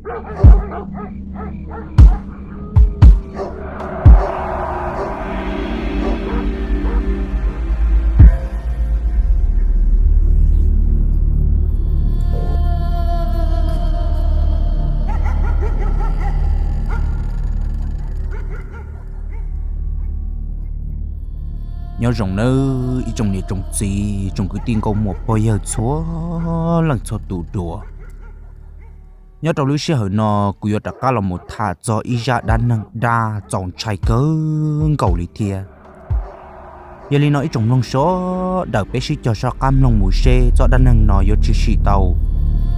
Nyob zoo nawb ib tsoom niam tsoom txiv, tsoom kwv tij nkauj muam pog yawg txhua leej txhua tus dua. Nyob rau lub sij hawm no kuv yuav rov qab los mus tham txog ib zaj dab neeg dab txaus ntshai kawg nkaus li thiab. Yog li no ib tsoom mloog sawv daws peb sib cog soj qab mloog mus seb txoj dab neeg no yuav tshwm sim tau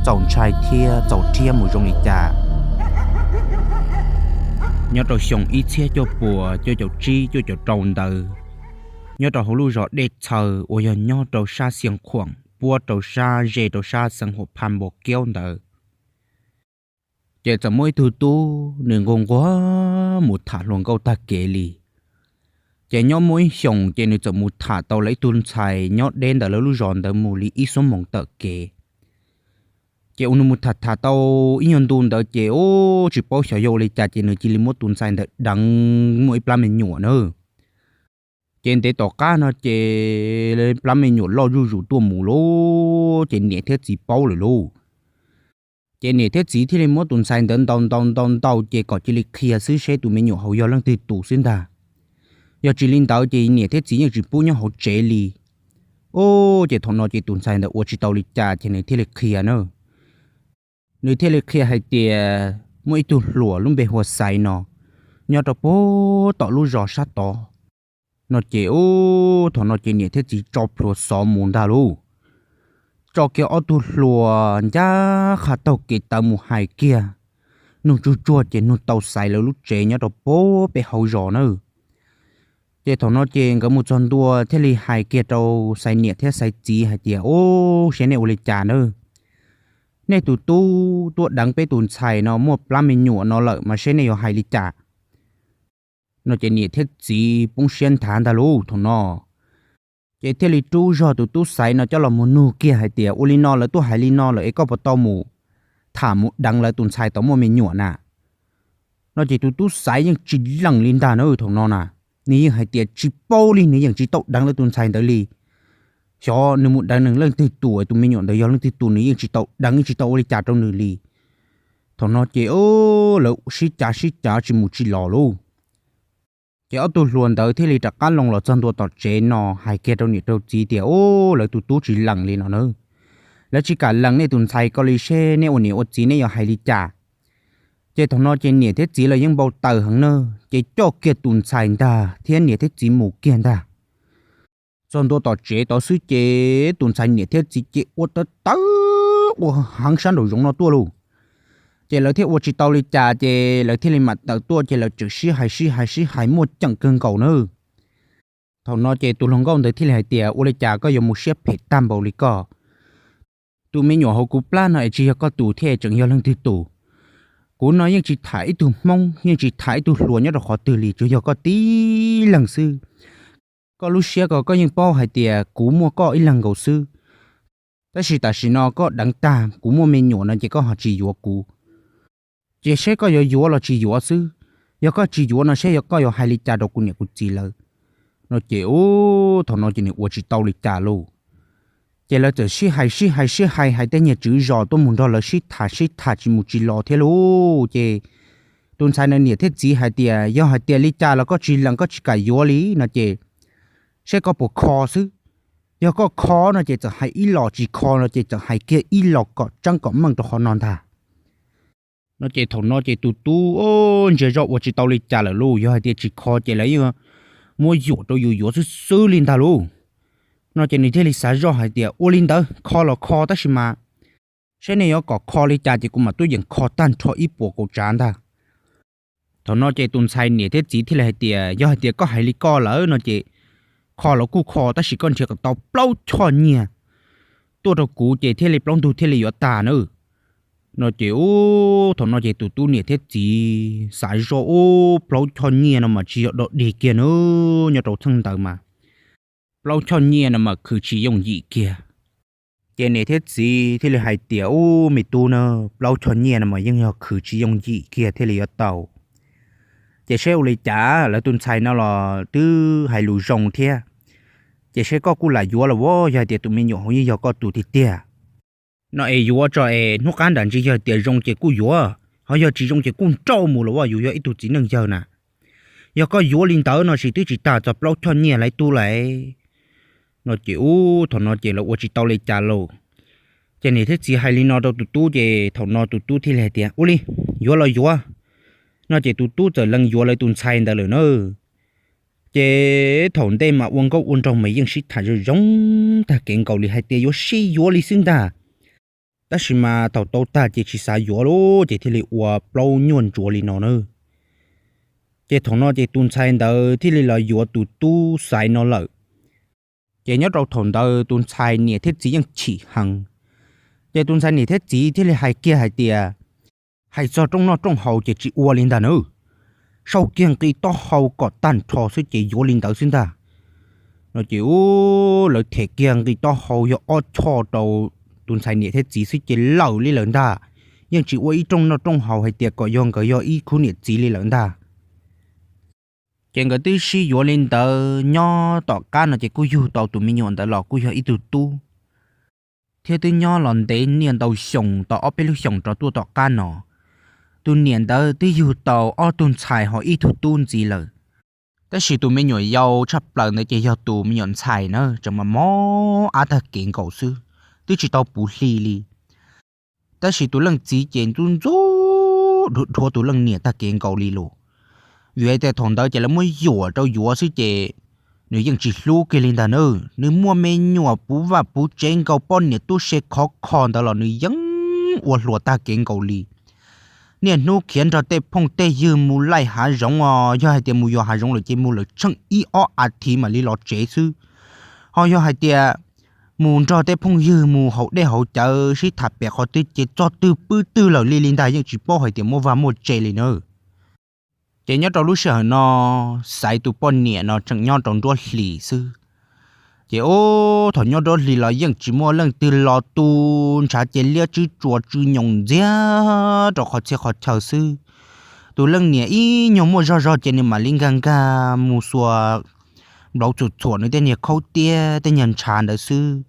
txaus ntshai thiab txaus rhiab mus zoo li cas. Nyob rau xyoo ib txhiab cuaj puas cuaj caum tsib cuaj caum rau ntawd, nyob rau hauv lub zos Dej Txhaws uas yog nyob rau sab Xiav Khuam puab rau sab ze rau sab xeev Huam Phaj Npos Kiaub ntawd, ces txawm muaj ib tug tub nws nquag nquag mus tham hluas nkauj tag kev li. Ces nyob muaj ib xyoos ces nws txawm mus tham tau lawv ib tug ntxhais nyob deb ntawm lawv lub zos ntawd mus li ib xuab moos tawm kev. Ces ua nws mus tham tham tau ib nyuag ntu ntawd ces ub tsis paub xyov yog ua li cas ces nws cia li muab tus ntxhais ntawd deev muaj ib plab me nyuam na. Ces ntev tom qab no ces plab me nyuam loj zuj zus tuaj mus lauj, ces niam thiab txiv paub lawm lauj. Ces niam thiab txiv thiaj li muab tus ntxhais ntawd ntaus ntaus ntaus ntaus ces kom cia li qhia xwb seb tus me nyuam hauv yog leej twg tus xwb ntag. Yog tsis li ntawd ces niam thiab txiv yeej tsis pub nyob hauv tsev li. Ub, ces thaum no ces tus ntxhais ntawd ua tsis tau li cas ces nws thiaj li qhia na. Nws thiaj li qhia hais tias muaj ib tug hluas lub npe hu ua Xaiv no nyob rau puag tom lub zos sab tod no ces ub, thaum no ces niam thiab txiv tso plhuav xov mus ntag lauj. Tso kiag ob tug hluas ncaj qha taug kev tawv mus hais kiag. Nug tsuag tsuag ces nug tau Xaiv lawv lub tsev nyob rau puag pem hauv zos na. Ces thaum no ces nkawd mus txog ntua thiaj li hais kiag rau Xaiv niam thiab Xaiv txiv hais tias, Ub, seb nej ua li cas na? Nej tus tub tuaj deev peb tus ntxhais no muaj plab me nyuam no lawm mas seb nej yuav hais li cas? No ces niam thiab txiv poob siab nthav ntag lauj thaum no. Ces thiaj li rub zog tus tub Xaiv no coj los mus nug kiag hais tias, Ua li no lawv tuaj hais li no lawm es koj puas tau mus tham mus deev lawv tus ntxhais tau muaj me nyuam na? No ces tus tub Xaiv yeej tsis lees li ntag na thaum no na. Nws yeej hais tias tsis paub li, nws yeej tsis tau deev lawv tus ntxhais ntawd li. Xyov nws mus deev nws leej twg tus, tus me nyuam ntawd yog leej twg tus nws yeej tsis tau deev, yeej tsis tau ua li cas rau nws li. Thaum no ces lawv sib cav sib cav tsis mus tsis los lauj. Ces ob tug hluas ntawd thiaj li rov qab loo los txog ntua tom tsev no hais kiag rau niam rau txiv tias, Ub, lawv tus tub tsis lees li no na. Lawv tsis kam lees nej tus ntxhais ko li, seb nej ua niam ua txiv nej yuav hais li cas? Ces thaum no ces niam thiab txiv lawv yeej npau taws heev na, ces coj kiag tus ntxhais ntag thiab niam thiab txiv mus kiag ntag. Txog ntua tom tsev tod xwb ces tus ntxhais niam thiab txiv ces ua tawv tawv ua heev sab nraum zoov no tuaj lauj. Ces lawv thiaj ua tsis tau li cas ces lawv thiaj li mam tawm tuaj ces lawv tseem sib hais sib hais sib hais muaj ceem kawg nkaus na. Thaum no ces tus hluas nkauj ntawd thiaj li hais tias, Ua li cas koj yuav mus siab phem tag npaum li koj? Tus me nyuam hauv kuv plab no es tsis yog koj tus thiab tseem yog leej twg tus? Kuv no yeej tsis tham ib tug Hmoob, yeej tsis tham ib tug hluas nyob rau qhov twg li, tsuas yog koj tib leeg xwb. Koj lub siab ko koj yeej paub hais tias kuv muaj koj ib leeg nkaus xwb. Tab sis tam sim no koj deev tag kuv muaj me nyuam no ces koj ho tsis yuav kuv. Ces seb koj yuav yuav los tsis yuav xwb. Yog koj tsis yuav no seb yog koj yuav hais li cas rau kuv niam kuv txiv lawv? No ces ub, thaum no ces nws ua tsis tau li cas lauj. Ces lawv txawm sib hais sib hais sib hais, hais tej niag tswv zos tuaj mus nrog lawv sib tham sib tham tsis mus tsis los thiab lauj. Ces tus ntxhais no niam thiab txiv hais tias, Yog hais tias li cas los koj tsis lees koj tsis kam yuav li no ces seb koj puas kho xwb. Yog koj kho no ces txawm hais ib los, tsis kho no ces txawm hais kiag ib los kom tseeb kom meej rau qhov no ntag. No ces thaum no ces tus tub ntsia zoj ua tsis tau li cas lawm lauj, yog hais tias tsis kho ces lawv yeej muab yuam rau yus yuav xwb xwb li ntag lauj. No ces nws thiaj li xav zoj hais tias, Ua li ntawd kho los kho tab sis mas seb nej yuav kom kho li cas ces kuv mam tuaj yeem kho tag nrho ib puas kaum tsav ntag. Thaum no ces tus ntxhais niam thiab txiv thiaj li hais tias, Yog hais tias koj hais li koj lawm no ces kho los kuj kho tab sis koj nrhiav kom tau plaub choj nyiaj tuaj rau kuv ces thiaj li plaub ntug thiaj li yuav tag na. No ces ub, thaum no ces tus tub niam thiab txiv xav zoj, Ub, plaub choj nyiaj no mas tsis yog dog dig kiag na, nyob rau txheej ntawd mas plaub choj nyiaj no mas khwv tsis yooj yim kiag. Ces niam thiab txiv thiaj li hais tias, Ub, me tub na, plaub choj nyiaj no mas yeej yog khwv tsis yooj yim kiag thiaj li yuav tau. Ces seb ua li cas lawv tus ntxhais no los twb hais lus zoo thiab, ces seb koj kuj lam yuav los as, yog hais tias tus me nyuam hauv yeej yog koj tus tiag tiag no es yuav tso es hnub qab nram ntsis yog hais tias zoo ces kuj yuav, ho yog tsis zoo ces kuj nrauj mus los as, yus yog ib tug txiv neej yawg na. Yog koj yuav li ntawd no sis twb tsis tas txog plaub choj nyiaj lawv tub lawm no. Ces ub, thaum no ces lawv ua tsis tau li cas lauj. Ces niam thiab txiv hais li no rau tus tub ces thaum no tus tub thiaj li hais tias, Ua li, yuav los yuav no. Ces tus tub txawm lees yuav lawv tus ntxhais ntawd lawm na. Ces thaum ntej mas ua nkauj ua nraug mas yeej sib tham zoo zoo tag kev nkaus li hais tias yuav sib yuav li xwb ntag. Tab sis mas thaum tau tag ces tsis xav yuav lawm ces thiaj li ua plaub nyuag ntsuav li no na. Ces thaum no ces tus ntxhais ntawd thiaj li los yuav tus tub Xaiv no lawm. Ces nyob rau thaum ntawd tus ntxhais niam thiab txiv yeej chim heev. Ces tus ntxhais niam thiab txiv thiaj li hais kiag hais tias, Hais txog rooj noj rooj haus ces tsis ua li ntag na, sau kiag nqi taub hau kom tag nrho xwb ces yuav li ntawd xwb ntag no. Ces ub, lawv them kiag nqi taub hau yog ob choj rau tus ntxhais niam thiab txiv xwb ces lawm li lawm ntag. Yeej tsis ua ib rooj noj rooj haus hais tias kom yog nkawd yog ib khub niam txiv li lawm ntag. Ces nkawd twb sib yuav li ntawd nyob tom qab no ces kuj yug tau tus me nyuam ntawd los kuj yog ib tug tub, thiab twb nyob los ntev niaj ntau xyoo tau ob peb lub xyoos rov tuaj tom qab no, tus niam ntawd twb yug tau ob tug ntxhais ho ib tug tub ntxiv lawm. Tab sis tus me nyuam yau tshaj plaws ntawd ces yog tus me nyuam ntxhais na, tseem mas mob ab tag kev nkaus xwb, twb tsis tau puv hli li. Tab sis tus leej txiv ces ntxub ntxub dhuav dhuav tus leej niam tag kev nkaus li lawm. Vim tias thaum ntawd ces lawv muab yuam rau yuav xwb ces nws yeej tsis hlub kiag li ntag na. Nws muaj me nyuam puv vaj puv tsev nkaus poj niam tub se khov kho ntawd los nws yeej ua hluas tag kev nkaus li. Niaj hnub khiav nrog tej phooj tej ywg mus laij hav zoov os, yog hais tias mus yos hav zoov lawm ces mus lawm tsheej ib ob as thiv mam li los tsev xwb. Ho yog hais tias mus nrog tej phooj ywg mus haus dej haus cawv sib tham pem qhov twg ces txog twg pw twg lawm li li ntag, yeej tsis paub hais tias muaj vaj muaj tse li na. Ces nyob rau lub sij hawm no, Xaiv tus poj niam no tseem nyob rau nruab hlis xwb. Ces ub, thaum nyob nruab hlis los yeej tsis muaj leej twg los tu, ntshav ces liab tswb tsuas tsw nyoos ntxiag rau qhov txhia qhov chaw xwb. Tus leej niam ib nyuag muaj zog zog ces nws mam li nkag nkag mus xuas nplaum txhuam txhuam nws tej niag khaub tiab tej niag ntshav ntawd xwb.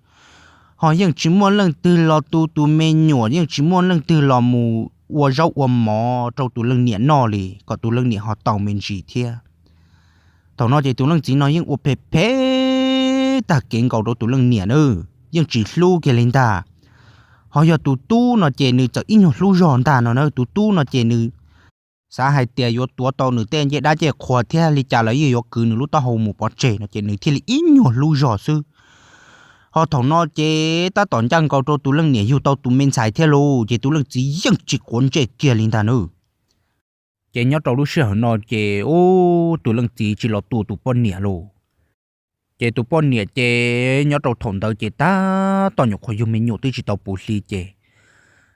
Ho yeej tsis muaj leej twg los tu tus me nyuam, yeej tsis muaj leej twg los mus ua zaub ua mov rau tus leej niam noj li kom tus leej niam ho tau me ntsis thiab. Thaum no ces tus leej txiv no yeej ua phem phem tag kev nkaus rau tus leej niam na, yeej tsis hlub kiag li ntag. Ho yog tus tub no ces nws txawm ib nyuag hlub zog ntag no na. Tus tub no ces nws xav hais tias yuav tuav tau nws tej ncej dab ncej qhua thiab li cas los yeej yuav kwv nws lub taub hau mus pov tseg no ces nws thiaj li ib nyuag hlub zog xwb. Ho thaum no ces tab tom ncaj nkaus rau tus leej niam yug tau tus me ntxhais thiab lauj, ces tus leej txiv yeej tsis quav ntsej kiag li ntag na. Ces nyob rau lub sij hawm no ces ub, tus leej txiv tsis los tua tus poj niam lauj. Ces tus poj niam ces nyob rau thaum ntawd ces tab tom nyuam qhuav yug me nyuam twb tsis tau puv hli ces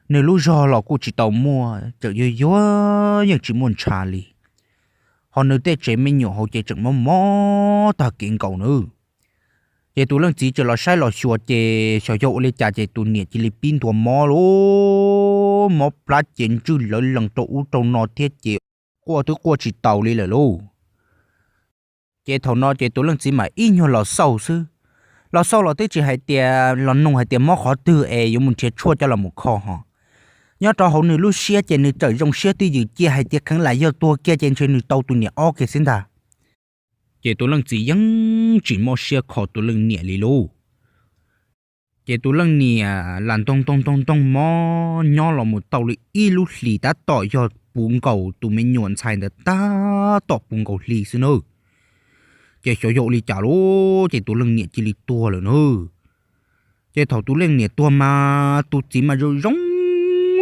nws lub zog los kuj tsis tau muaj, tseem yuag yuag yeej tsis muaj ntshav li. Ho nws tej tsev me nyuam hauv ces tseem mob mob tag kev nkaus na. Ces tus leej txiv tseem los saib los xyuas ces xyov yog ua li cas ces tus niam cia li pib ntuas mob lauj, mob plab ces ntswj lawv lees rau ub rau no thiab ces quaj twb quaj tsis taus li lawm lauj. Ces thaum no ces tus leej txiv mam ib nyuag los xauj xwb. Los xauj los twb tsis hais tias los nug hais tias mob qhov twg es yuav mus nrhiav tshuaj coj los mus kho ho. Nyob rau hauv nws lub siab ces nws txawm zoo siab twj ywm cia hais tias kheev lam yog tuag kiag ces ntshe nws tau tus niam ob kiag xwb ntag. Ces tus leej txiv yeej tsis mob siab kho tus leej niam li lauj. Ces tus leej niam lam ntoog ntoog ntoog ntoog mob nyob los mus tau li ib lub hlis tab tom yog puv nkaus tus me nyuam ntxhais ntawd tab tom puv nkaus hli xwb na. Ces xyov yog ua li cas lauj, ces tus leej niam cia li tuag lawm na. Ces thaum tus leej niam tuag mas tus txiv mas zoo zoo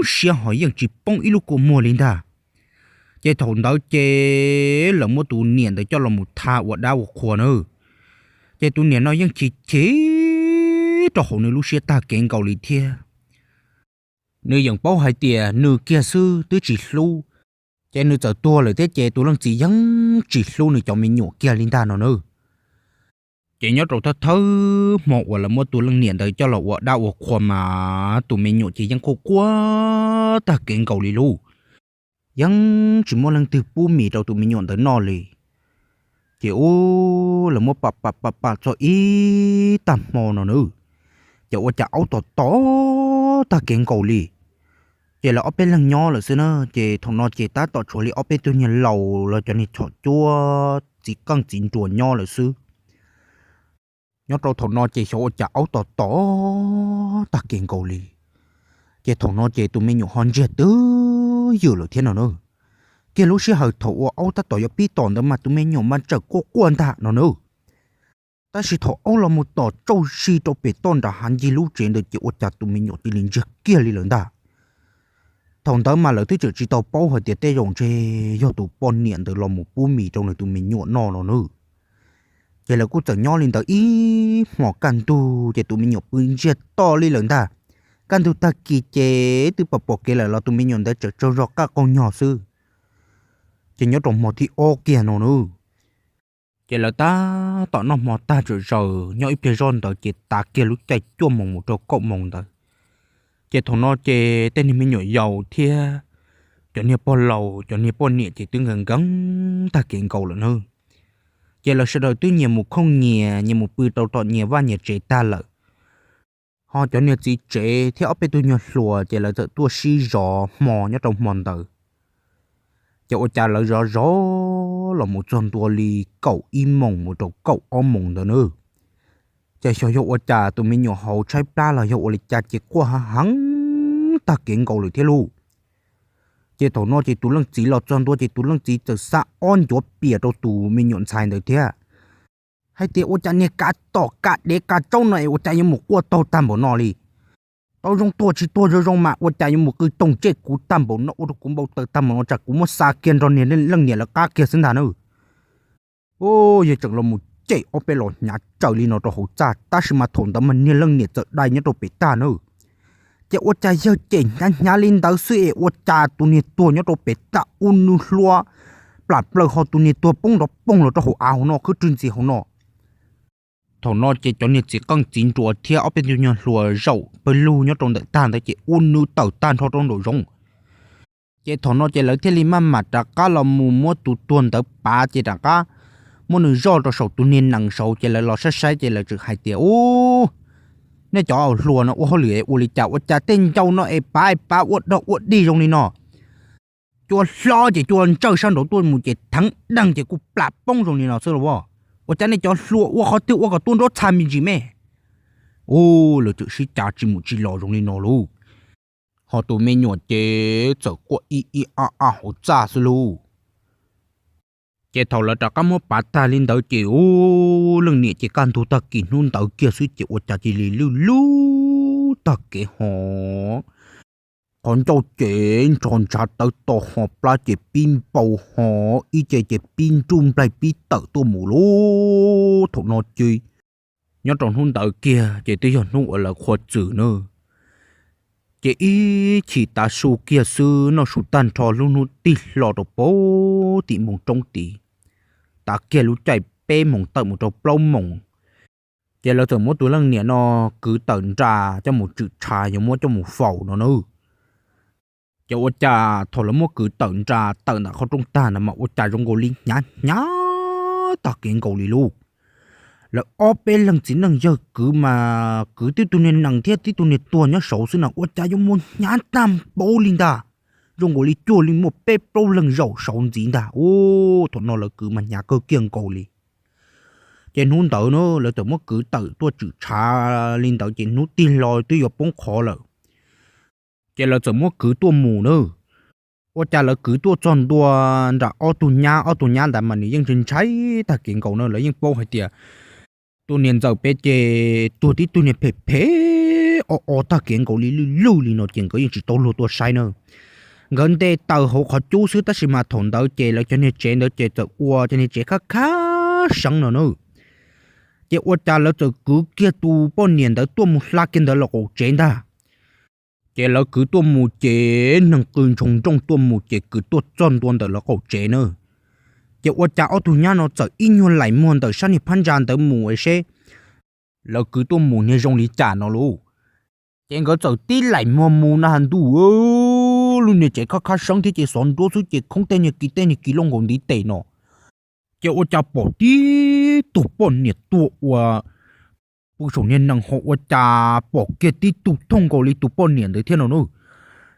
siab ho yeej tsis poob ib lub kua muag li ntag. Ces thaum ntawd ces lawv muab tus niam ntawd coj los mus tha ua dab ua qhua na. Ces tus niam no yeej chim chim rau hauv nws lub siab tag kev nkaus li thiab. Nws yeej paub hais tias nws kiag xwb twb tsis hlub, ces nws txawm tuag lawm thiab ces tus leej txiv yeej tsis hlub nws cov me nyuam kiag li ntag no na. Ces nyob rau thawj thawj hmo uas lawv muab tus leej niam ntawd coj los ua dab ua qhua mas tus me nyuam ces yeej quaj quaj tag kev nkaus li lauj. Yeej tsis muaj leej twg pub mis rau tus me nyuam ntawd noj li. Ces ub, lawv muab pam pam pam pam txog ib tag hmo no na, ces ua cas aub tom tom tag kev nkaus li. Ces lawv ob peb leeg nyob lawm xwb na, ces thaum no ces tab tom tshuav li ob peb tug niag laus los cov niag txhom cuab txiv qeej txiv nruas nyob lawm xwb. Nyob rau thaum no ces xyov ua cas aub tom tom tag kev nkaus li. Ces thaum no ces tus me nyuam ho ntsiag twb ywm lawm thiab no na. Kiag lub sij hawm thaum uas aub tab tom yuav pib tom ntawd mas tus me nyuam mas tseem quaj quaj ntag no na. Tab sis thaum aub los mus tom tsauj zis rau pem toj nram hav ncig lub tsev ntawd ces ua cas tus me nyuam cia li ntsiag kiag li lawm ntag. Thaum ntawd mas lawv twb tseem tsis tau paub hais tias tej zaum ntshe yog tus poj niam ntawd los mus pub mis rau nws tus me nyuam noj no na. Ces lawv kuj txawm nyob li ntawd ib hmos kaj ntug ces tus me nyuam pw ntsiag to li lawm ntag. Kaj ntug tag kis ces twb pom pom kev lawm los tus me nyuam ntawd tseem tsaug zog qaj qaug nyog xwb. Ces nyob rau hmo thib ob kiag no na, ces lawv tab tom noj hmo tag tsam zaws nyob ib pliag zoj ntawd ces tav kiag lub caij cuaj moos mus rau kaum moos ntawd, ces thaum no ces tej niag me nyuam yaus thiab cov niag pog laus cov niag poj niam ces twb nkees nkees tag kev nkaus lawm na. Ces lawv sawv daws twb nyias mus khooj nyias, nyias mus pw rau tom nyias vaj nyias tsev tag lawm. Ho cov niag txiv tsev thiab ob peb tug nyuag hluas ces lawv txawm tuaj sib zov hmo nyob rau hmo ntawd. Ces ua cas lawv zov zov los mus txog ntua li kaum ib moos mus rau kaum ob moos ntawd na, ces xyov yog ua cas tus me nyuam hauv tshaib plab los yog ua li cas ces quaj heev heev tag kev nkaus lawm thiab lauj. Ces thaum no ces tus leej txiv los txog ntua ces tus leej txiv txawm xa ob ncuav pias rau tus me nyuam ntxhais ntawd thiab hais tias, ua cas niag kav tom kav dev kav tsaub no es ua cas yuav mus quaj taug tag npaum no li? Tau zoo tuag tsis tuag zoo zoo mas ua cas yuav mus qw toog tsej kuv tag npaum no ua rau kuv npau taws tag npaum no, tsam kuv muab xa kiag nrog niag leej niam lawv qab kiag xwb ntag na. Yawg tseem los mus cem ob peb los hnyav tsaws li no rau hauv txaj, tab sis mas thaum ntawd mas niag leej niam txawm dai nyob rau pem tag na. Ces ua cas yawg cem hnyav hnyav li ntawd xwb es ua cas tus niag tuag nyob rau pem tag ua nws hlua plam plaws ho tus niag tuag poob nrov poog los rau hauv av hauv no khwb rwg ntxiv hauv no. Thaum no ces cov niag txiv qeej txiv nruas thiab ob peb tug nyuag hluas zaum pawg lug nyob rau ntawm tag ntawd ces ua nws tawm tag nrho rau nraum zoov. Ces thaum no ces lawv thiaj li maj mam rov qab los mus muab tus tuag ntawd pav ces rov qab muab nws zoj rau saum tus niag nees saud ces lawv los saib saib ces lawv tseem hais tias, ub, nej cov hluas no ua hauj lwm ua li cas ua cas tej ncau no es pav pav ua dog ua dig zoo li no? Cua hlob ces cua ntsawj sab nraud tuaj mus ces theev deeg ces kuj plam poob zoo li no xwb los as. Ua cas nej cov hluas ua qhov twg ua kom tuaj nruab txha me ntsis me? Ub, lawv tseem sib cav tsis mus tsis los zoo li no lauj. Ho tus me nyuam ces txawm quaj ib ib ab ab hauv txaj xwb lauj. Ces thaum lawv rov qab muab pav tag li ntawd ces ub, leej niam ces kaj ntug tag kis hnub ntawd kiag xwb ces ua cas cia li lwj lub tag kev ho qhov ncauj ces nrog ntshav tawv to ho plab ces pib npau ho ib ce ces pib nruj nplaig pib tawm tuaj mus lauj. Thaum no ces nyob rau hnub ntawd kiag ces twb yog hnub uas lawv qhua txwm na. Ces ib chim tav su kiag xwb noj su tag nrho lub hnub tig hlo rau pem tim npoo roob tid, tav kiag lub caij peb moos tawm mus rau plaub moos, ces lawv txawm muab tus leej niam no kwv tawm nra coj mus tswm tshav yuav muab coj mus faus no na. Ces ua cas thaum lawv muab kwv tawm nra tawm ntawm qhov rooj tag ntawd mas ua cas zoo nkaus li hnyav hnyav tag kev nkaus li lauj. Lawv ob peb leeg txiv neej yawg kwv mas kwv tib tug niag nees thiab tib tug niag tuag nyob saud xwb na ua cas yuav muaj hnyav tag npaum li ntag. Zoo nkaus li cuag li muaj peb plaub leeg zaum saud ntxiv ntag. Ub, thaum no lawv kwv mas hnyav kawg kiag nkaus li. Ces hnub ntawd na lawv txawm muab kwv tawm tuaj tswm tshav li ntawd ces hnub tig hlo twb yuav poob qho lawm. Ces lawv txawm muab kwv tuaj mus na. Ua cas lawv kwv tuaj txog ntua nram ob tug nyab, ob tug nyab ntawd mas nws yeej ntshai ntshai tag kev nkaus na, lawv yeej paub hais tias tus niam ntxawm pem ces tuag tib tug niag phem phem o o tag kev nkaus li lwj lwj li no ces nkawd yeej tsis tau luag tuaj saib na. Nkawd nte taws hauv qhov cub xwb tab sis mas thaum ntawd ces lawv cov niag tsev ntawd ces txawm ua cov niag tsev khab khab seev no na. Ces ua cas lawv txawm kwv kiag tus poj niam ntawd tuaj mus hla kiag ntawd lawv qaum tsev ntag. Ces lawv kwv tuaj mus ces neeg qw ntshoo nrooj tuaj mus ces kwv tuaj txog ntua ntawm lawv qaum tsev na. Ces ua cas ob tug nyab no txawm ib nyuag laim muag ntawm sab niag phab ntsa ntawd mus seb lawv kwv tuaj mus niag zoo li cas no lauj. Ces nkawd txawm tib laim muag mus na has ntuj, lub niag tsev khab khab seeb thiab ces xov nruab xwb ces khoob tej niag kis tej niag kis loj nkaus ntiv tes no. Ces ua cas pom tib tug poj niam tuag ua pw saum niag nees ho ua cas pom kiag tib tug thooj nkaus li tus poj niam ntawd thiab no na.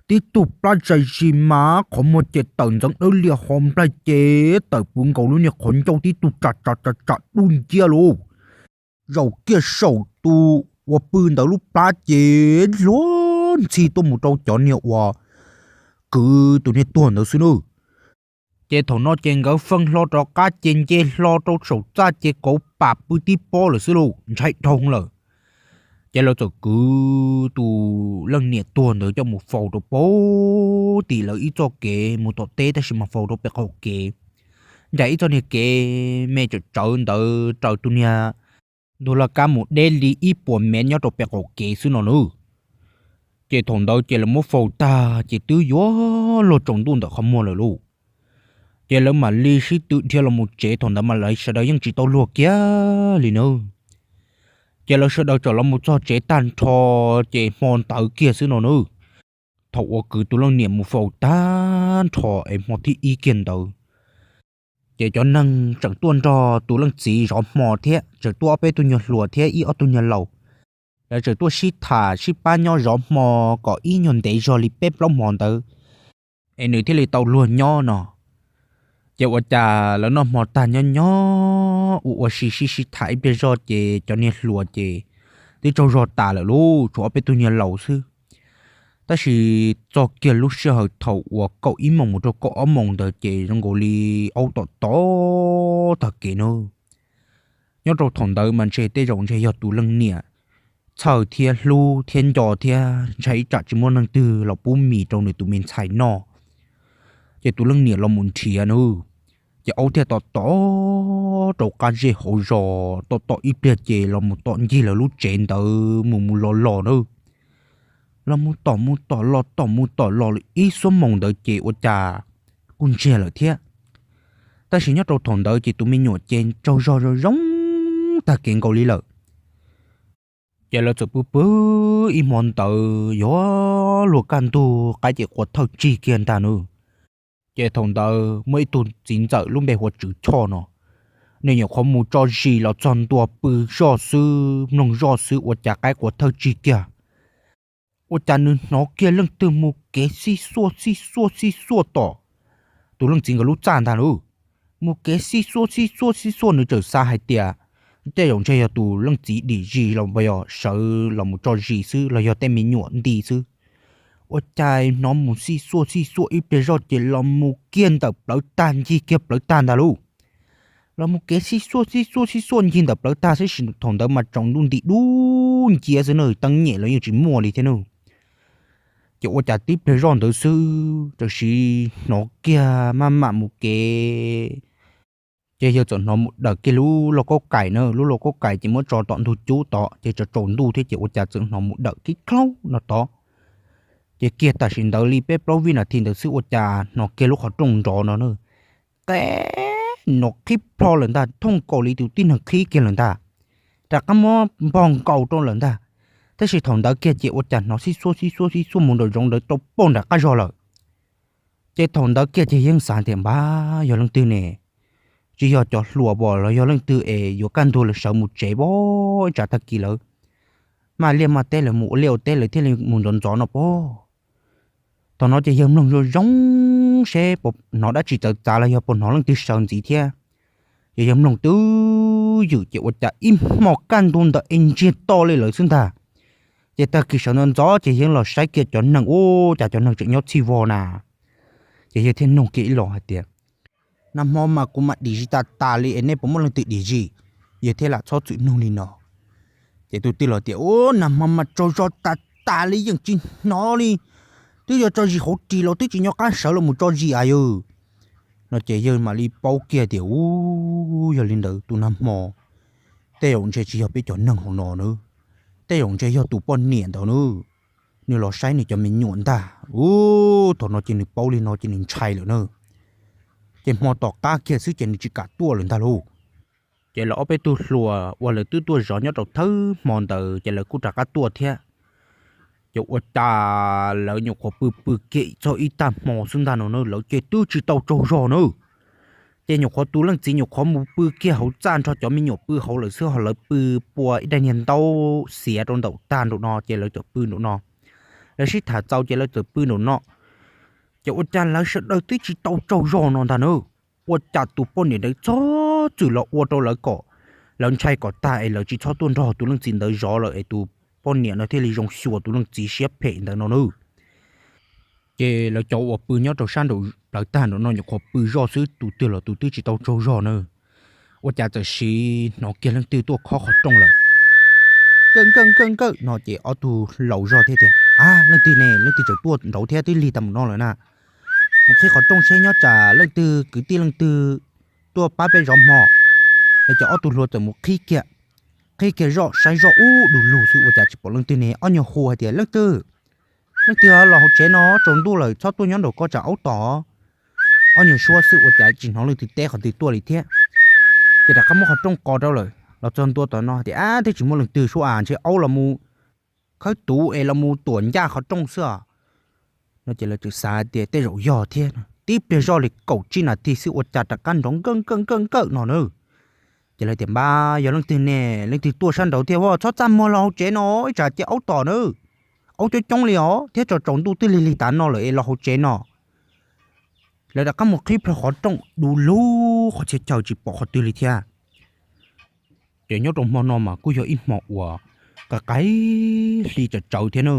Tib tug plab zais zis mas qhov muag ces tawm ntxeev dawb lias ho nplaig ces tawm pw nkaus lub niag qhov ncauj tib tug tsam tsam tsam tsam dub nciab lauj. Zaum kiag saum tus uas pw ntawd lub plab ces luag ntxhi tuaj mus rau cov niag uas kwv tus niag tuag ntawd xwb na. Ces thaum no ces nkawd feej hlo rov qab ces nce hlo rau saum txaj ces kauv pam pw tib pob lawm xwb lauj, ntshai dhau lawm. Ces lawv txawm kwv tus leej niam tuag ntawd coj mus faus rau pem tim lawv ib txoj kev mus tom teb tab sis mas faus rau pem qaum kev. Ncaim ib txoj niag kev me tsawm tsawv ntawd raws tus niag ntug laj kab mus deb li ib puas mev nyob rau pem qaum kev xwb no na. Ces thaum ntawd ces lawv muab faus tag ces twb yuav luag tsaus ntuj ntawm qhov muag lawm lauj. Ces lawv mam li sib tw dhia los mus tsev, thaum ntawd mas lawv sawv daws yeej tsis tau luag kiag li na. Ces lawv sawv daws txawm los mus txog tsev tag nrho ces hmo ntawd kiag xwb no na. Thaum uas kwv tus leej niam mus faus tag nrho es hmo thib ib kiag ntawd, ces cov neeg tseem tuaj nrog tus leej txiv zov hmo thiab tseem tuaj ob peb tug nyuag hluas thiab ib ob tug nyuag laus. Lawv tseem tuaj sib tham sib pab nyob zov hmo kom ib nyuag ntev zog li peb plaub hmo ntawd es nws thiaj li tau luag nyob no. Ces ua cas lawv noj hmo tag nyob nyob ua ua si sib sib tham ib pliag zog ces cov niag hluas ces twb tsaug zog tas lawm lauj, tshuav ob peb tug nyuag laus xwb. Tab sis txog kiag lub sij hawm thaum uas kaum ib moos mus rau kaum ob moos ntawd ces zoo nkaus li aub tom tom tag kev na. Nyob rau thaum ntawd mas ntshe tej zaum ntshe yog tus leej niam txhawj thiab hlub thiab nco thiab ntshai ib tsam tsis muaj neeg twg los pub mis rau nws tus me ntxhais noj. Ces tus leej niam los mus nrhiav na, ces aub thiaj tom tom rau qab zej hauv zos, tom tom ib pliag ces los mus tom ncig lawv lub tsev ntawd mus mus los los na. Los mus tom mus tom los tom mus tom los ib xuab moos ntawd ces ua cas kuj ntsiag lawm thiab. Tab sis nyob rau thaum ntawd ces tus me nyuam ces tsaug zog zoo zoo tag kev nkaus li lawm. Ces lawv txawm pw pw ib hmo ntawd yuav luag kaj ntug qaib ces quas thawj tsig kiag ntag na. Ces thaum ntawd muaj ib tug txiv ntxawm lub npe hu ua Tswv Choj no, nws nyuam qhuav mus tso zis los txog ntua pw zoj xwb mloog zoj xwb ua cas qaib quas thawj tsig kiag. Ua cas nws hnov kiag leej twg mus kev xib xuaj xib xuaj xib xuaj tom tus leej txiv nkawd lub txaj ntag lauj. Mus kev xib xuaj xib xuaj xib xuaj nws txawm xav hais tias tej zaum ntshe yog tus leej txiv dim zis los yog sawv los mus tso zis xwb los yog tej me nyuam nti xwb. Ua cas hnov mus xib xuaj xib xuaj ib pliag zoj ces los mus kiag ntawm plawv tag ncig kiag plawv tag ntag lauj. Los mus kev xib xuaj xib xuaj xib xuaj ncig ntawm plawv tag xwb sis thaum ntawd mas tsaus ntuj nti dub nciab xwb na, teeb nyem los yeej tsis muaj li thiab na. Ces ua cas tib pliag zoj ntawd xwb tam sim hnov kiag maj mam mus kev, ces yawg txawm hnov mus dawm kiag lub lauj kaub kais na, lub lauj kaub kais ces muab tso tom ntug cub tod ces tsaus tsaus ntuj thiab ces ua cas txawm hnov mus dawm kiag klaub no tod. Ces kiag tam sim ntawd li peb plaub vij nas this ntawd xwb ua cas hnov kiag lub qhov rooj nrov no na, qe, nrov qhib plho lawm ntag, thooj nkaus li tus tib neeg qhib kiag lawm ntag, rov qab muab npog nkaus rau lawm ntag. Tab sis thaum ntawd kiag ces ua cas hnov xib xuaj xib xuaj xib xuaj mus nraum zoov ntawd rau pem nram qab zog lawm. Ces thaum ntawd kiag ces yeej xav tias npab yog leej twg ne, tsis yog cov hluas pom los yog leej twg es yuav kaj ntug lawv sawv mus tsev pom ib tsam tag kis lawv maj liaj maj teb lawv mus ua liaj ua teb lawv thiaj li mus ntxov ntxov no pom. Thaum no ces yawg mloog zoo zoo seb puas hnov dab tsi txawv txav los yog puas hnov leej twg sawv ntxiv thiab. Ces yawg mloog twb ywm ces ua cas ib hmo kaj ntug ntawd es ntsiag to li lawm xwb ntag. Ces tag kis sawv ntxov ntxov ces yawg los saib kiag cov neeg ua cas cov neeg tseem nyob txhij vog na. Ces yawg thiaj nug kiag ib los hais tias, nag hmo mas kuv mas dim zis tas tas li es nej puas muaj leej twg dim zis? Yawg thiaj lam txhob txwm nug li no. Ces tus tij laug tias, u, nag hmo mas tsaug zog tas tas li yeej tsis hnov li, twb yog tso zis hauv ris los twb tsis nco qab sawv los mus tso zis a yawg. No ces yawg mam li paub kiag tias, u, yog li ntawd tus nag hmo tej zaum ntshe tsis yog peb cov neeg hauv no na, tej zaum ntshe yog tus poj niam ntawd na, nws los saib nws cov me nyuam ntag. U, thaum no ces nws paub li no ces nws ntshai lawm na. Ces hmo tom qab kiag xwb ces nws tsis kam tuaj lawm ntag lauj. Ces lawv ob peb tug hluas uas lawv twb tuaj zov nyob rau thawj hmo ntawd ces lawv kuj rov qab tuaj thiab. Ces ua cas lawv nyuam qhuav pw pw kiag txog ib tag hmo xwb ntag no na, lawv ces twb tsis tau tsaug zog na. Ces nyuam qhuav tus leej txiv nyuam qhuav mus pw kiag hauv txaj nrog cov me nyuam pw hauv lawm xwb, ho lawv pw pua ib daim niag ntaub xiav rau nraum tag nraum no ces lawv txawm pw nraum no. Lawv sib tham txaus ces lawv txawm pw nraum no. Ces ua cas lawv sawv daws twb tsis tau tsaug zog no ntag na, ua cas tus poj niam ntawd txhob txwm los ua rau lawv kom, lawv ntshai kom tag es lawv tsis txhob tuaj nrog tus leej txiv ntawd zov lawm es tus poj niam no thiaj li zoo xyuas tus leej txiv siab phem ntawd no na. Ces lawv cov uas pw nyob rau sab nraum plawv tag nraum no nyuam qhuav pw zoj xwb, tus twg los tus twb tsis tau tsaug zog na. Ua cas txawm sim hnov kiag leej twg tuaj khob qhov rooj lawm, nkawj nkawj nkawj nkawj no ces ob tug laus zog thiab tias, A, leej twg ne, leej twg tseem tuaj nraud thiab, twb lig tag mus no lawm na. Mus qhib qhov rooj seb nyob tsam leej twg kwv tij leej twg tuaj pab peb zov hmo. Ces ob tug hluas txawm mus qhib kiag, qhib kiag zoj saib zoj ub du lug xwb ua cas tsis pom leej twg ne. Ob nyuag hu hais tias, Leej twg, leej twg los hauv tsev no, tsaus ntuj lawm txhob tuaj nyob nraum ko tsam aub tom. Ob nyuag suab xwb ua cas tsis hnov leej twg teb qhov twg tuaj li thiab. Ces rov qab muab qhov rooj qos rau lawm los txog ntua tom no tias, A, twb tsis muaj leej twg suab as, ntshe aub los mus khawb tuv es los mus tuam ncaj qhov rooj xwb os. No ces lawv txawm xav tias tej zaum yog thiab. Tib pliag zoj li kaum tsib nas this xwb ua cas rov qab nrov nkawj nkawj nkawj nkawj no na. Ces lawv tias, Npab, yog leej twg ne, leej twg tuaj sab nraud thiab, txhob txaj muag los hauv tsev no, ib tsam cia aub tom na. Aub coob coob li os thiab, tsaus tsaus ntuj twb lig lig tav no lawm es los hauv tsev no. Lawv rov qab mus qhib plho qhov rooj du lug qhov txhia chaw tsis pom qhov twg li thiab. Ces nyob rau hmo no mas kuj yog ib hmo uas qaim qaim hli tsawv tsawv thiab na,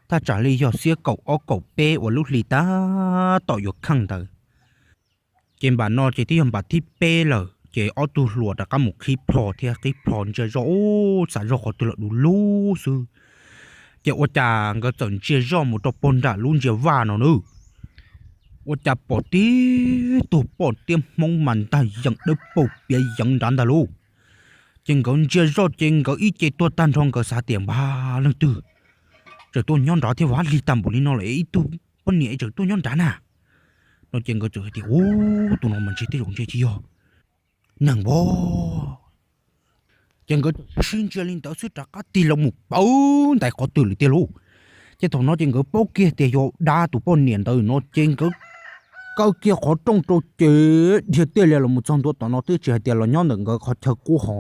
thaj tsam li yog xiab kaum ob kaum peb uas lub hli tab tom yuav kheej ntawd. Ces npam no ces twb yog npam thib peb lawm ces ob tug hluas rov qab mus qhib plho thiab, qhib plho ntsia zoj ub xav zoj qhov twg los du lug xwb. Ces ua cas nkawd txawm ntsia zoj mus rau puag nram lub ntsia vaj no na, ua cas pom tib tug poj tiab Hmoob mas ntag yees dawb paug piav yeev nrad ntag lauj. Ces nkawd ntsia zoj ces nkawd ib ce tuag tag nrho, nkawd xav tias, Npab, leej twg tseem tuaj nyob nrad thiab, ua lig tag npaum li no lawm ib tug poj niam tseem tuaj nyob nrad na. No ces nkawd txawm hais tias, Ub, tus no mas ntshe tej zaum ntshe tsis yog neeg npab. Ces nkawd sib ntsia li ntawd xwb rov qab tig los mus pawv ntais qhov twg lawm tiag lauj. Ces thaum no ces nkawd paub kiag tias yog dab tus poj niam ntawd no ces nkawd kaw kiag qhov rooj rau ces dhia tiaj lias los mus txog ntua tom no twb tsis hais tias los nyob ntawm nkawd qhov chaw qub ho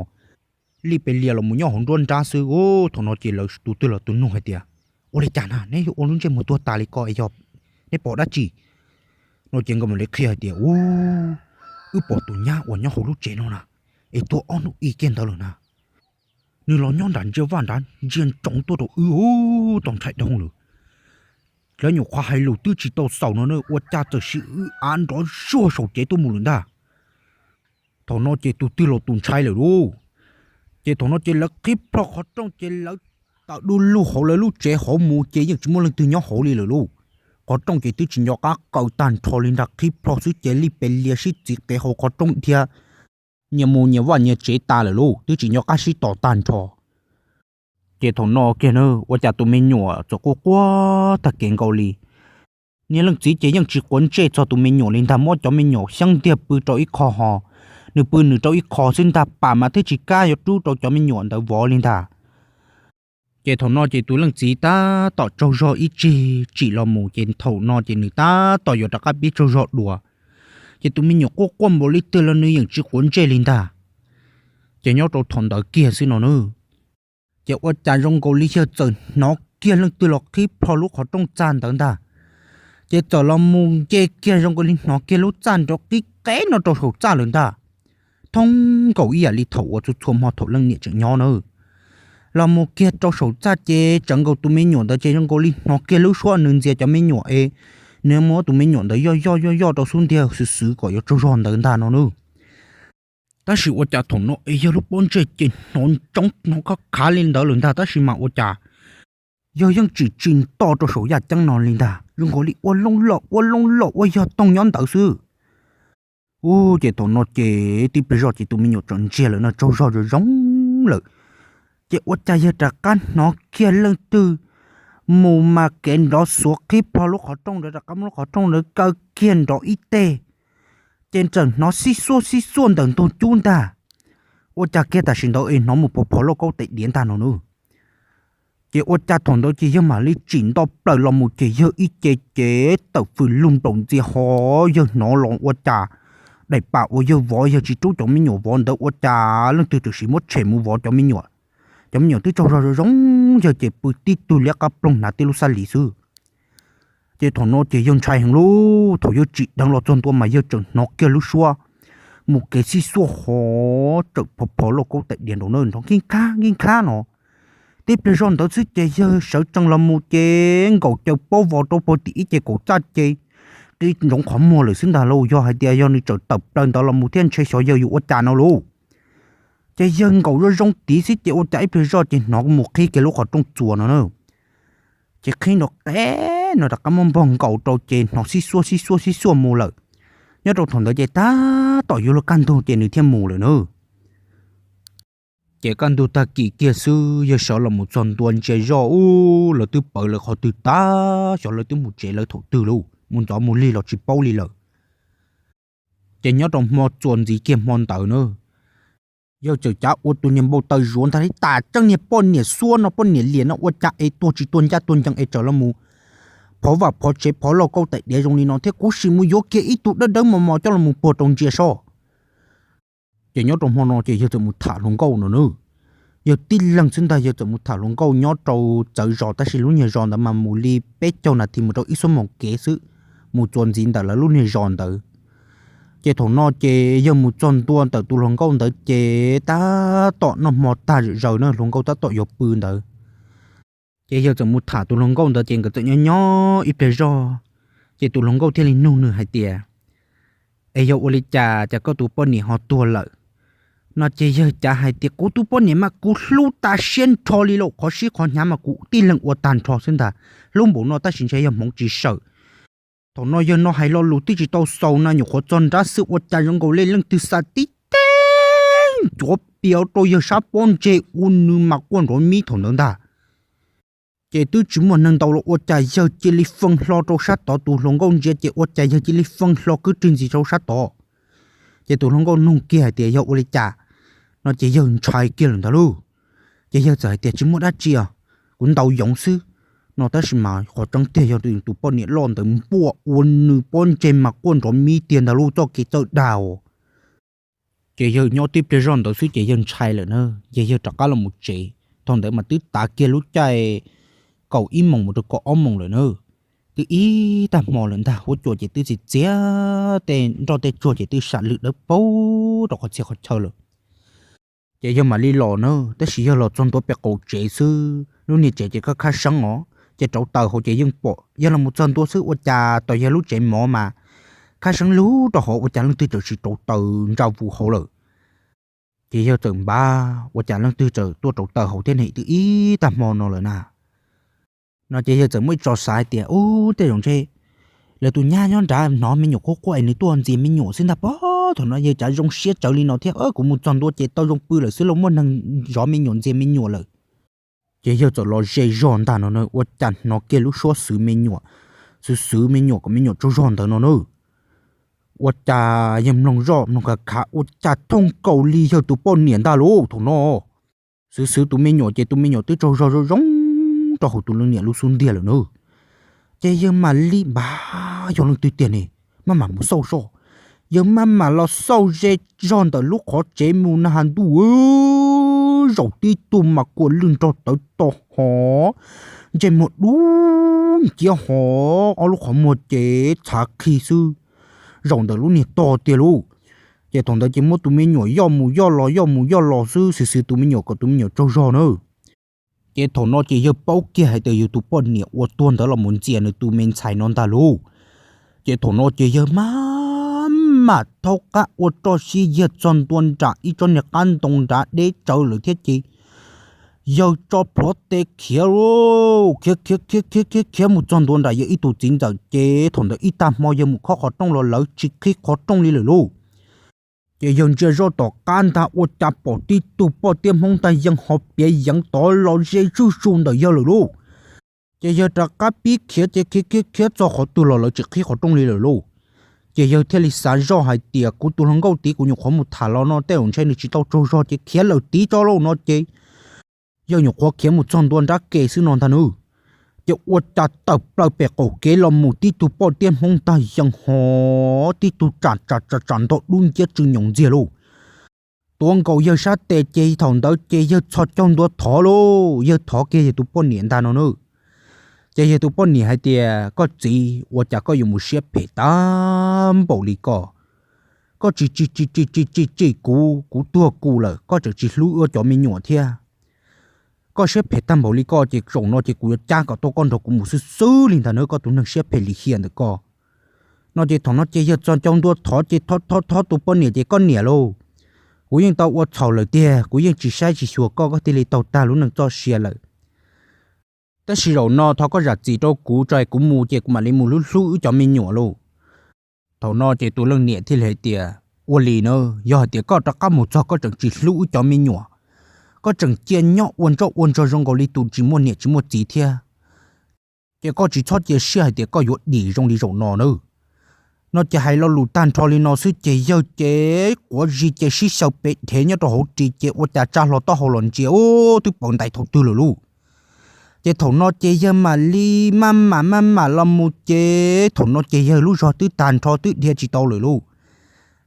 li pes lias los mus nyob hauv nruab nrab xwb. Thaum no ces lawv tus twg los tus nug hais tias, Ua li cas na, neb yuav ua lub ntsej muag tuag tas li ko es yog neb pom dab tsi? No ces nkawd mam li qhia hais tias, Ub, wb pom tus nyab uas nyob hauv lub tsev no na, es tuag ob hnub ib kiag ntawd lawm na. Nws los nyob nram ntsia vaj nrad ntsia ntsoov tuaj rau wb tau ntshai dhau lawm. Lawv nyuam qhuav hais lus twb tsis tau xaus no na ua cas txawm sim wb av nrov zuag saum cev tuaj mus lawm ntag. Thaum no ces tus twg los tus ntshai lawm lauj. Ces thaum no ces lawv qhib plho qhov rooj ces lawv tawm du lug hauv lawv lub tsev hauv mus ces yeej tsis muaj leej twg nyob hauv li lawm lauj. Qhov rooj ces twb tsis nco qab kaw tag nrho li ntag, qhib plho xwb ces li pes lias sib txiv qev hauv qhov rooj dhia nyias mus nyias vaj nyias tsev tas lawm lauj, twb tsis nco qab sib tos tag nrho. Ces thaum no kiag na ua cas tus me nyuam txawm quaj quaj tag kev nkaus li. Niag leej txiv ces yeej tsis quav ntsej txog tus me nyuam li ntag, muab cov me nyuam xyeeb ntiag pw rau ib qho ho, nws pw nws rau ib qho xwb ntag, pam mas thiaj tsis kam yuav rub rau cov me nyuam ntawd vov li ntag. Ces thaum no ces tus leej txiv tab tom tsaug zog ib tsig tsim los mus ces thaum no ces nws tab tom yuav rov qab pib tsaug zog dua. Ces tus me nyuam quaj quaj npaum li twg los nws yeej tsis quav ntsej li ntag. Ces nyob rau thaum ntawd kiag xwb no na, ces ua cas zoo nkaus li yawg txawm hnov kiag leej twg los qhib plho lub qhov rooj txag ntawd ntag. Ces txawm los mus nce kiag zoo nkaus li hnov kiag lub txaj nrov qib qeb no rau saum txaj lawm ntag. Thoob nkaus ib yam li thaum uas txhua txhua hmo thaum leej niam tseem nyob na, los mus kiag rau saum txaj ces tsawv nkaus tus me nyuam ntawd ces zoo nkaus li hnov kiag lub suab nws ntxias cov me nyuam es nws muab tus me nyuam ntawd yoj yoj yoj yoj rau xub ntiag xwb xwb kom yuav tsaug zog ntawd ntag no na. Tab sis ua cas thaum no es yawg lub pob ntseg ces hnov ntsoov hnov khab khav li ntawd lawm ntag, tab sis mas ua cas yawg yeej tsim tsis nto rau saum yaj ceeb no li ntag, zoo nkaus li ua loo lom ua loo lom ua yog toog nyob ntawd xwb. Ub, ces thaum no ces tib pliag zoj ces tus me nyuam tseem ntsiag lawm no, tsaug zog zoo zoo lawm. Ces ua cas yawg rov qab hnov kiag leej twg mus mas kev nrov xuav qhib plho lub qhov rooj ntawd, rov qab muab lub qhov rooj ntawd kaw kiag nrov ib teg, Ces txawm hnov xib xuaj xib xuaj ntawm ntug cub ntag. Ua cas kiag tam sim ntawd es hnov mus phov phov lauj kaub tais diav ntag no na. Ces ua cas thaum ntawd ces yawg mam li tsim nto plaws los mus ces yawg ib ce ces tawm fws lug nplaum ntxias ho. Yawg hnov los ua cas daim pam uas yawg vov yawg tsis rub cov me nyuam vov ntawd ua cas leej twg tam sim muab tshem mus vov cov me nyuam. Cov me nyuam twb tsaug zog zoo zoo, yawg ces pw tib tug liab qab ploog hnav tib lub xab lis xwb. Ces thaum no ces yawg ntshai heev lauj, thaum yawg tsim dheev los txog ntua mas yawg tseem hnov kiag lub suab mus kev xib xuaj ho, tseem phov phov lauj kaub tais diav nraum na nrov nkij nkhab nkij nkhab no. Tib pliag zog ntawd xwb ces yawg sawv tsees los mus ces nkaum caws paub vos rau puag tim ib ce kaum txaj ces qi ntsoov qhov muag lawm xwb ntag lauj. Yog hais tias yog nws txawm tawm plaws ntawd los mus thiab ntshe xyov yawg yuav ua cas no lauj. Ces yawg nkaum zoo zoo tid xwb ces ua cas ib pliag zoj ces hnov mus qhib kiag lub qhov rooj txuas no na. Ces qhib nrov qeb no rov qab muab npog nkaus rau ces hnov xib xuaj xib xuaj xib xuaj mus lawm. Nyob rau thaum ntawd ces tab tom yuav luag kaj ntug ces nws thiaj mus lawm na. Ces kaj ntug tag kis kiag xwb yawg sawv los mus txog ntua ntsia zoj ub lawv twb pawv lawv qhov twg tag, xyov lawv twb mus tsev lawv thaum twg lauj, mus ntxov mus lig los tsis paub li lawm. Ces nyob rau hmo txuas ntxiv kiag hmo ntawd na, yawg txawm cav ua tus niag npau taws zuav ntag li tas tseeb niag poj niam xuab no poj niam liam no ua cas es tuag tsis tuag ncaj tuag ncees es txawm los mus phov vam phov tsev phov lauj kaub tais diav zoo li no thiab kuv sim mus yuav kiag ib tug dawb dawb mos mos coj los mus puag rau ntsia soj. Ces nyob rau hmo no ces yawg txawm mus tham hluas nkauj no na. Yawg tib leeg xwb ntag yawg txawm mus tham hluas nkauj nyob rau txawv zos tab sis lub niag zos ntawd mas mus li peb caug nas this mus rau ib xuab moos kev xwb, mus txuas ntxiv ntawm lawv lub niag zos ntawd. Ces thaum no ces yawg mus txog ntua ntawm tus hluas nkauj ntawd ces tab tom noj hmo tag zom zaws na hluas nkauj tab tom yuav pw ntawd. Ces yawg txawm mus tham tus hluas nkauj ntawd ces nkawd txawm nyob nyob ib pliag zog, ces tus hluas nkauj thiaj li nug nws hais tias, es yog ua li cas cas koj tus poj niam ho tuag lawm? No ces yawg cav hais tias kuv tus poj niam mas kuv hlub tas siab nrho li lauj, qhov sib qhov hnyav mas kuv tib leeg ua tag nrho xwb ntag, hlub npaum no tab sis ntshe yog hmoov tsis sawm. Thaum no yawg no hais lo lus twb tsis tau xaus na nyuam qhuav txog nrab xwb ua cas zoo nkaus li leej twg xa tib teg ncuav pias rau yawg sab pob ntseg ua nws mas quaj nrov mib thaum ntawd ntag. Ces twb tsis muaj neeg ntaus los ua cas yawg cia li fee hlo rau sab tod, tus hluas nkauj ntsia ces ua cas yawg cia li fee hlo kwb rwg ntxiv rau sab tod. Ces tus hluas nkauj nug kiag hais tias yog ua li cas, no ces yawg ntshai kiag lawm ntag lauj. Ces yawg txawm hais tias tsis muaj dab tsi os, kuv ntaus yoov xwb, no tab sis mas qhov tseeb tiag yog tus poj niam loj ntawd npuaj ua nws pob ntseg mas quaj nrov mib tiag ntag lauj txoj kev txawj dag os. Ces yawg nyob tib pliag zoj ntawd xwb ces yawg ntshai lawm na, ces yawg rov qab los mus tsev. Thaum ntawd mas twb tav kiag lub caij kaum ib moos mus rau kaum ob moos lawm na, twb ib tag hmo lawm ntag, huab cua ces twb txias txias, tej nroj tej tsuag ces twb sam lwg dawb paug rau qhov txhia qhov chaw lawm. Ces yawg mam li los na, tab sis yawg los txog ntua pem qaum tsev xwb, lub niag tsev ces khab khab seeb os, ces rauv taws hauv ces yeej pom yawg los mus txog ntua xwb ua cas tos yawg lub tsev mov mas khab seeb lug rau hauv ua cas leej twg txawm sim rauv taws ntsa vus hauv lawm. Ces yawg txawm npab ua cas leej twg txawm tuaj rauv taws hauv thiab ne, twb ib tag hmo no lawm na. No ces yawg txawm muaj ib tso xav hais tias ub tej zaum ntshe lawv tus nyab nyob nrad hnov me nyuam quaj quaj es nws tuaj ntxias me nyuam xwb ntag pob. Thaum no yawg cav zoo siab tsawv li no thiab, kuv mus txog ntua ces tau zoo pw lawm xwb los muaj neeg zov me nyuam ntxias me nyuam lawm. Ces yawg txawm los ze zog ntag no na ua cas hnov kiag lub suab xwv me nyuam, xwv xwv me nyuam kom me nyuam tsaug zog ntawd no na. Ua cas yawg mloog zoj mloog khav khav ua cas thooj nkaus li yawg tus poj niam ntag lauj thaum no. Xwv xwv tus me nyuam ces tus me nyuam twb tsaug zog zoo zoo rau hauv tus leej niam lub xub ntiag lawm na. Ces yawg mam li npab yog leej twg tiag ne, maj mam mus xauj zoj. Yawg maj mam los xauj ze zog ntawm lub qhov tsev mus na has ntuj, zaum tib tug mas kua lwj nrog tawv to hov, ntsej muag dub nciab hov, ob lub qhov muag ces txhav qhi xwb, zaum ntawm lub niag tog tiag lauj. Ces thaum ntawd ces muab tus me nyuam yoj mus yoj los yoj mus yoj los xwb, xwv xwv tus me nyuam kom tus me nyuam tsaug zog na. Ces thaum no ces yawg paub kiag hais tias yawg tus poj niam uas tuag ntawd los mus ntxias nws tus me ntxhais no ntag lauj. Ces thaum no ces yawg maj mam thaub qab ua roj sib yawg txog ntua nram ib tsob niag qab ntoo nrad deb tsawv lawm thiab ces yawg tso plhuav tes khiav lauj, khiav khiav khiav khiav khiav khiav mus txog ntua nram yawg ib tug txiv ntxawm ces thaum ntawd ib tag hmo yawg mus khob qhov rooj los lawv tsis qhib qhov rooj li lawm lauj. Ces yawg ntsia zoj tom qab ntag ua cas pom tib tug poj tiab hmoob ntag yeej ho piav yeev tod los ze zuj zus ntawm yawg lawm lauj. Ces yawg rov qab pib khiav ces khiav khiav khiav txog qhov twg los lawv tsis qhib qhov rooj li lawm lauj. Ces yawg thiaj li xav zoj hais tias, kuv tus hluas nkauj tid kuv nyuam qhuav mus tham los no tej zaum ntshe nws tsis tau tsaug zog ces khiav lawm tid tso lauj no ces yawg nyuam qhuav khiav mus txog ntua nrab ke xwb no ntag nawb. Ces ua cas tawm plaws pem qaum kev los mus tib tug poj tiab hmoob ntag yees hov tib tug tsam tsam tsam tsam ntog dub nciab tsw nyoos ntxiag lauj. Tuav nkaus yawg sab tes ces thaum ntawd ces yawg txhos caug ntua thov lauj, yawg thov kiag yawg tus poj niam ntag no na. Ces yawg tus poj niam hais tias, koj txiv, ua cas koj yuav mus siab phem tag npaum li koj? Koj tsis tsis tsis tsis tsis tsis tsim kuv, kuv tuag kuv lawm koj tseem tsis hlub wb cov me nyuam thiab. Koj siab phem tag npaum li koj ces zaum no ces kuv yuav cab kom tau koj nrog kuv mus xwb xwb li ntag na, koj tus neeg siab phem lim hiam ntawm koj. No ces thaum no ces yawg txhos caug ntua thov ces thov thov thov tus poj niam ces, koj niam lauj, kuv yeej tau ua txhaum lawm tiag, kuv yeej tsis saib tsis xyuas koj, koj thiaj li tau tag lub neej txoj sia lawm. Tab sis zaum no thov koj zam txim rau kuv tso es kuv mus ces kuv mam li mus hlub hlub wb cov me nyuam lauj. Thaum no ces tus leej niam thiaj li hais tias, ua li na, yog hais tias koj rov qab mus txog koj tseem tsis hlub wb cov me nyuam, koj tseem cia nyob ua ntsoj ua ntsuag zoo nkaus li tus tsis muaj niam tsis muaj txiv thiab, ces koj tsis txhob cia siab hais tias koj yuav dim zoo li zaum no na. No ces hais lo lus tag nrho li no xwb ces yawg ces quav zis ces sib xyaw pes dhev nyob rau hauv ris ces ua cas tsa hlo taub hau los ntsia ub twb pawv ntais thaum twg lawm lauj. Ces thaum no ces yawg mam li maj mam maj mam los mus ces thaum no ces yawg lub zog twb tag nrho twb dhia tsis tau lawm lauj.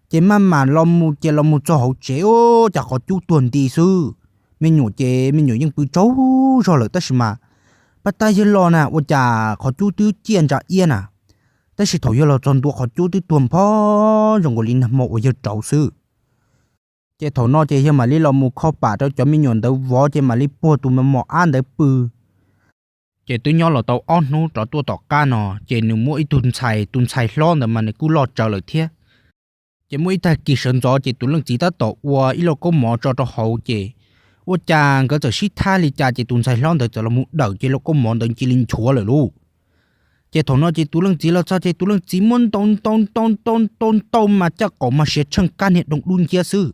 Ces maj mam los mus ces los mus txog hauv tsev ub cas qhov cub tuag nti xwb. Me nyuam ces me nyuam yeej pw tsaug zog lawm tab sis mas pab tab yawg los na ua cas qhov cub twb ciaj ntsa iab na. Tab sis thaum yawg los txog ntua qhov cub twb tuag npho zoo nkaus li nag hmo uas yawg rauv xwb. Ces thaum no ces yawg mam li los mus kho pam rau cov me nyuam ntawd vov ces mam li puag tus me mos ab ntawd pw. Ces twb nyob los tau ob hnub rov tuaj tom qab no ces nws muaj ib tug ntxhais, tus ntxhais hlob ntawd mas nws kuj loj tsawv lawm thiab. Ces muaj ib tag kis sawv ntxov ces tus leej txiv tab tom ua ib lauj kaub mov tso rau hauv ces ua cas nkawd txawm sib thab li cas ces tus ntxhais hlob ntawd txawm los mus dawm ces lauj kaub mov ntawd cia li nchuav lawm lauj. Ces thaum no ces tus leej txiv los txog ces tus leej txiv muab ntaus ntaus ntaus ntaus ntaus ntaus mas caj qaum mas siav tsheej kab niag doog dub nciab xwb.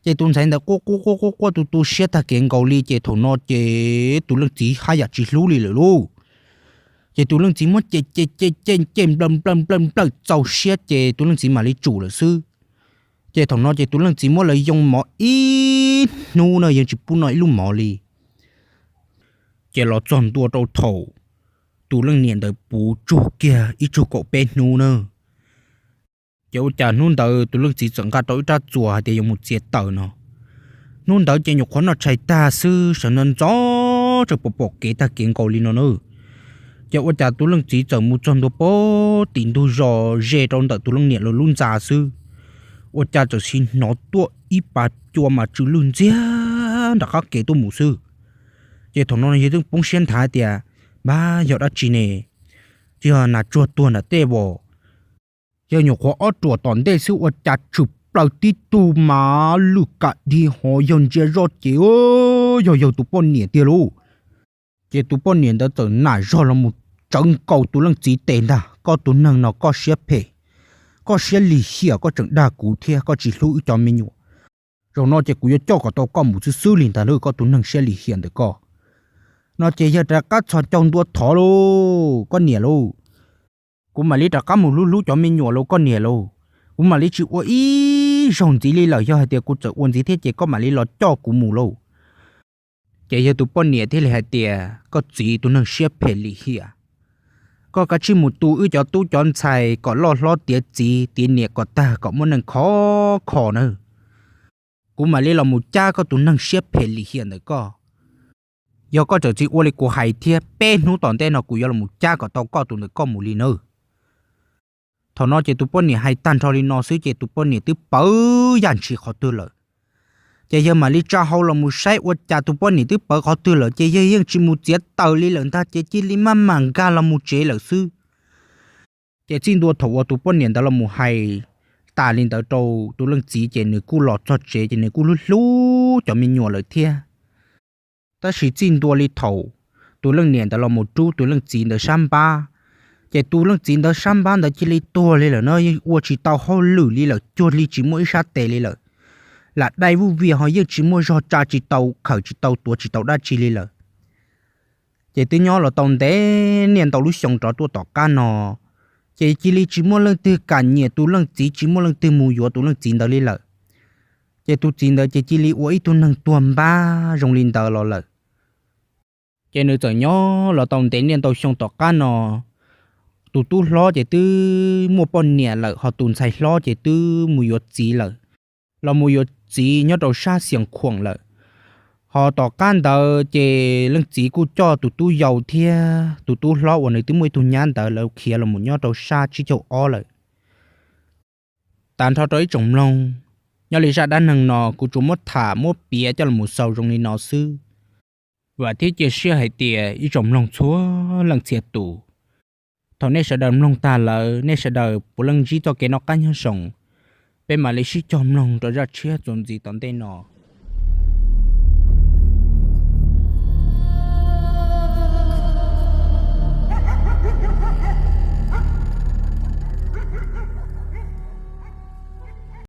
Ces tus ntxhais ntawd quaj quaj quaj quaj quaj tu tu siab tag kev nkaus li ces thaum no ces tus leej txiv haj yam tsis hlub li lawm lauj. Ces tus leej txiv muab cem cem cem cem nplawm nplawm nplawm nplawm txaus siab ces tus leej txiv mam li tsum lawm xwb. Ces thaum no ces tus leej txiv muab lawv yoo mov ib hnub no yeej tsis pub noj ib lub mov li. Ces los txog ntua rau thaum tus leej niam ntawd puv tsug kiag ib tsug kaum peb hnub na. Ces ua cas hnub ntawd tus leej txiv txawm nqa rau ib rab txuas hais tias yuav mus txiav taws no. Hnub ntawd ces nyuam qhuav noj tshais tag xwb sawv ntxov ntxov tseem pom pom kev tag kev nkaus li no na. Ces ua cas tus leej txiv txawm mus txog ntua pem tim ntug zos ze rau ntawm tus leej niam lawv lub ntxa xwb, ua cas txawm sis hnov tuaj ib pas cua mas tsw lwj ntxiag nram qab kev tuaj mus xwb. Ces thaum no yawg twb poob siab nthav tias, npab yog dab tsi ne? Tsis yog nas tsuag tuag nram tej vos. Yawg nyuam qhuav ob ruam tom ntej xwb ua cas tshwm plaws tib tug mas lwj kam dig hov yawg ntsia zoj ces yog yawg tus poj niam tiag lauj. Ces tus poj niam ntawd txawm nam zog los mus tsawv nkaus tus leej txiv tes ntag, koj tus neeg no koj siab phem, koj siab lim hiam koj tseem dag kuv thiab koj tsis hlub wb cov me nyuam. Zaum no ces kuv yuav coj kom tau koj mus xwb xwb li ntag lauj koj tus neeg siab lim hiam ntawm koj. No ces yawg rov qab txhos caug ntua thov lauj, koj niam lauj, kuv mam li rov qab mus hlub hlub cov me nyuam lauj koj niam lauj. Kuv mam li tsis ua ib zaug ntxiv li lawm, yog hais tias kuv txawm ua ntxiv thiab ces koj mam li los coj kuv mus lauj. Ces yawg tus poj niam thiaj li hais tias, koj txiv tus neeg siab phem lim hiam, koj kav tsij mus tu wb cov tub cov ntxhais kom loj hlob tiav txiv tiav niam kom tag kom muaj neej khov kho nawb. Kuv mam li los mus cab koj tus neeg siab phem lim hiam ntawm koj. Yog koj tseem tsis ua li kuv hais thiab, peb hnub tom ntej no kuv yuav los mus cab kom tau koj tus ntawm koj mus li nawb. Thaum no ces tus poj niam hais tag nrho li no xwb ces tus poj niam twb pawv yaj ntshis qhov twg lawm. Ces yawg mam li tsa hau los mus saib ua cas tus poj niam twb pawv qhov twg lawm ces yawg yeej tsis mus txiav taws li lawm ntag ces cia li maj mam nkag los mus tsev lawm xwb. Ces txij ntua thaum uas tus poj niam ntawd los mus hais tas li ntawd rau tus leej txiv ces nws kuj los txog tsev ces nws kuj hlub hlub cov me nyuam lawm thiab. Tab sis txij ntua li thaum tus leej niam ntawd los mus rub tus leej txiv ntawd sab npab, ces tus leej txiv ntawd sab npab ntawd cia li tuag li lawm no, yeej ua tsis tau hauj lwm li lawm, cuag li tsis muaj ib sab tes li lawm. Lam dai vuj vias ho yeej tsis muaj zog tsa tsis tau, khawm tsis tau, tuav tsis tau dab tsi li lawm. Ces twb nyob los tau ntev niaj ntau lub xyoo rov tuaj tom qab no, Ces cia li tsis muaj leej twg kam nyiam tus leej txiv, tsis muaj leej twg mus yuav tus leej txiv ntawd li lawm. Ces tus txiv ntawd ces cia li ua ib tug neeg tuag npab zoo li ntawd los lawm. Ces nws txawm nyob los tau ntev niaj ntau xyoo tom qab no, tus tub hlob ces twb muaj poj niam lawm, ho tus ntxhais hlob ces twb mus yuav txiv lawm, los mus yuav txiv nyob rau sab Xias Khuam lawm. Ho tom qab ntawd ces leej txiv kuj coj tus tub yau thiab tus tub hlob uas nws twb muaj ib tug nyab ntawd lawv khiav los mus nyob rau sab tsib caug ob lawm. Tas nrho rau ib tsoom mloog, nyob li zaj dab neeg no kuv tsuas muab tham muab piav coj los xaus zoo li no xwb. Vam thiab cia siab hais tias ib tsoom mloog txhua leej txhia tus, thaum nej sawv daws mloog tag lawm nej sawv daws puav leej ntsib txoj kev noj qab nyob zoo. Peb mam li sib cog mloog rau zaj tshiab txuas ntxiv tom ntej no.